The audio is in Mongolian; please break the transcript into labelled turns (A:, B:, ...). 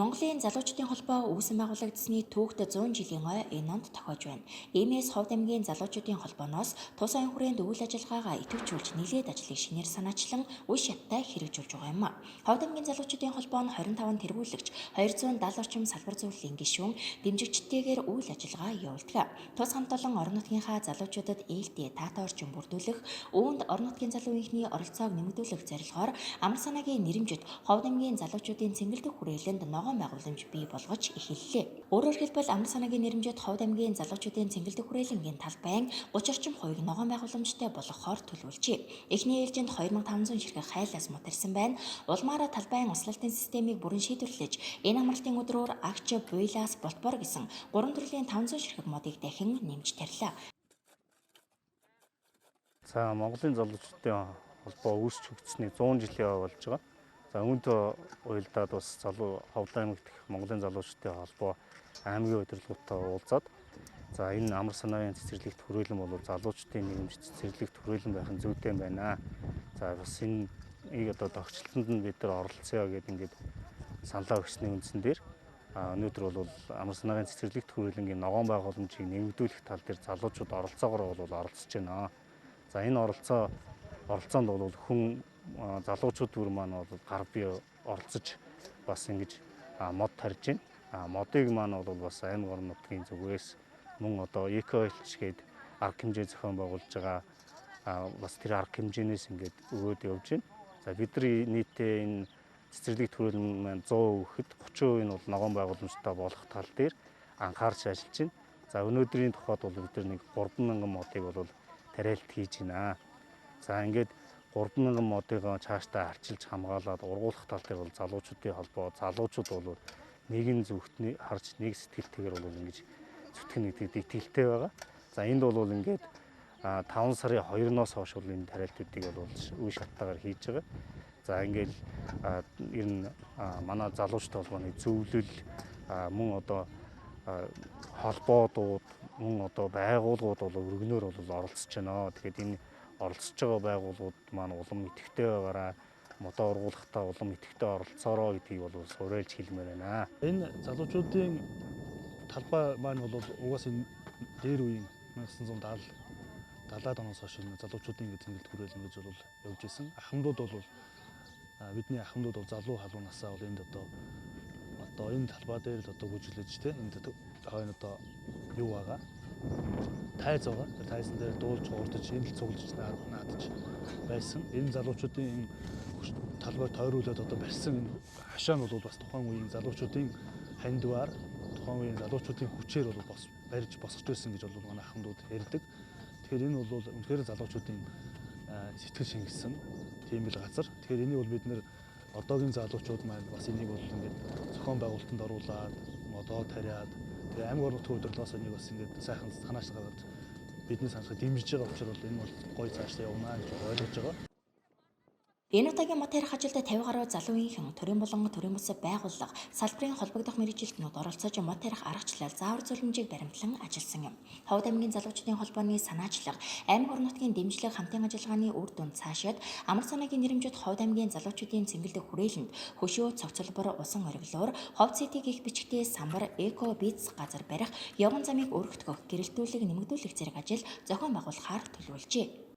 A: Монголын залуучдын холбоо үүсэн байгуулагдсаны түүхт 100 жилийн ой энэ онд тохиож байна. Иймээс Ховд аймгийн залуучуудын холбооноос тус оюун хүрээнд үйл ажиллагаагаа идэвхжүүлж нэлээд ажлыг шинээр санаачлан үе шаттай хэрэгжүүлж байгаа юм. Ховд аймгийн залуучдын холбоо нь 25 тэргүүлэгч, 270 орчим салбар зөвлөлийн гишүүн дэмжигчтэйгээр үйл ажиллагаа явуулдаг. Тус хамт олон орон нутгийнхаа залуучуудад ээлтэй таатай орчин бүрдүүлэх, үүнд орон нутгийн залуу үеийнхний оролцоог нэмэгдүүлэх зорилгоор амар санаагийн нэрэмжит Ховд аймгийн залуучуудын цэнгэлдэх хүрээлэнд ногоон байгууламж бий болгож эхэллээ. Өөрөөр хэлбэл, амар санаагийн нэрэмжит Ховд аймгийн залуучуудын цэнгэлдэх хүрээлэнгийн талбайн 30 орчим хувийг ногоон байгууламжтай болгохоор төлөвлөжээ. Эхний ээлжинд 2500 ширхэг хайлаас мод тарьсан байна. Улмаараа талбайн услалтын системийг бүрэн шийдвэрлэж, энэ амралтын өдрөөр агч, буйлаас, болтбор гэсэн гурван төрлийн 500 ширхэг модыг дахин нэмж тарьлаа.
B: За, Монголын залуучдын холбоо үүсч хөгжсөний 100 жилийн ой болж байгаа. За, үүнтэй уялдаад бас залуу Ховд аймаг дэх Монголын залуучдын холбоо аймгийн удирдлагуудтай уулзаад, за, энэ амар санаагийн цэцэрлэгт хүрээлэн бол залуучдын нийгэмж цэцэрлэгт хүрээлэн байх нь зүйтэй байна. За, бас энэ ийг одоо тогтчлолтонд нь бид нар оролцъё гэдэг ингээд саналаа өгсөний үндсэн дээр өнөөдөр бол амар санаагийн цэцэрлэгт хүрээлэнгийн ногоон байгууламжийг нэмэгдүүлэх тал дээр залуучууд оролцоогоор бол оролцож байна. За, энэ оролцоонд бол хүн залуучууд бүр маань бол гар бие оролцож бас ингэж мод тарьж байна. Модыг маань бол бас аймаг орон нутгийн зүгээс мөн одоо эко элч гээд арга хэмжээ зохион байгуулж байгаа, бас тэр арга хэмжээнээс ингээд өгөөд явж байна. За, бид нар нийтдээ энэ цэцэрлэг төрөл маань 100% гэхэд 30% нь бол ногоон байгууламжтай болох тал дээр анхаарч ажиллаж байна. За, өнөөдрийн тухайд бол бид нар нэг 3000 модыг бол тариалт хийж байна. За, ингээд 3000 модыг цаашдаа арчилж хамгаалаад ургуулах тал дээр бол залуучуудын холбоо залуучууд бол нэгэн зүгтний харж нэг сэтгэлтэйгээр бол ингэж зүтгэнэ гэдэгт итгэлтэй байгаа. За, энд бол ингээд 5 сарын 2-ноос хойш бол энэ тариалтуудыг бол үе шаттайгаар хийж байгаа. За, ингээд ер нь манай залуучдын холбооны зөвлөл мөн одоо холбоодууд мөн одоо байгууллагууд бол өргөнөөр бол оролцож байна. Тэгэхээр энэ оролцож байгаа байгууллагууд маань улам идэвхтэй байгаараа, модоо ургуулгахдаа улам идэвхтэй оролцоороо гэдгийг бол суурайлж хэлмээр байна.
C: Энэ залуучуудын талбай маань бол угаасаа энэ дээр үеийн 1970 70-аад оноос хойш энэ залуучуудын цэнгэлд хүрээлэн гэж бол явж исэн. Ахмадууд бол бидний ахмадууд бол залуу халуун насаа бол энд одоо энэ талбай дээр л одоо гүжиглэж те энд хойно одоо юу байгаа тайз байгаа. Тэр тайзан дээр дуулж хуурдаж энд л цуглаж наадаж байсан. Энэ залуучуудын энэ талбай тойруулаад одоо барьсан энэ хашаа нь бол бас тухайн үеийн залуучуудын хандвар, тухайн үеийн залуучуудын хүчээр бол бас барьж босгож байсан гэж бол манай ахмадууд ярьдаг. Тэгэхээр энэ бол үнэхээр залуучуудын сэтгэл шингэсэн тийм л газар. Тэгэхээр энийг бол бид нэр одоогийн залуучууд маань бас энийг бол ингээд зохион байгуулалтанд оруулаад модоо тариад, тэгээ аймаг орон нутгийн удирдлагаас энийг бас ингээд сайхан санаачлал гаргаж бидний санахыг дэмжиж байгаа учраас бол энэ бол гоё цаашдаа явна гэж ойлгож байгаа.
A: Энэ удаагийн мод тарих ажилд 50 гаруй залуу үеийнхэн, төрийн болон төрийн бус байгууллага, салбарын холбогдох мэргэжилтнүүд оролцож мод тарих аргачлал, заавар зөвлөмжийг баримтлан ажилласан юм. Ховд аймгийн залуучдын холбооны санаачлага, аймаг орон нутгийн дэмжлэг хамтын ажиллагааны үр дүнд цаашид амар санаагийн нэрэмжит Ховд аймгийн залуучуудын цэнгэлдэх хүрээлэнд хөшөө, цогцолбор, усан ориглоор Ховд ситиг их бичгтээ самбар, эко биз газар барих, явган замыг өргөтгөх, гэрэлтүүлэг нэмэгдүүлэх зэрэг ажил зохион байгуулахаар төлөвлөжээ.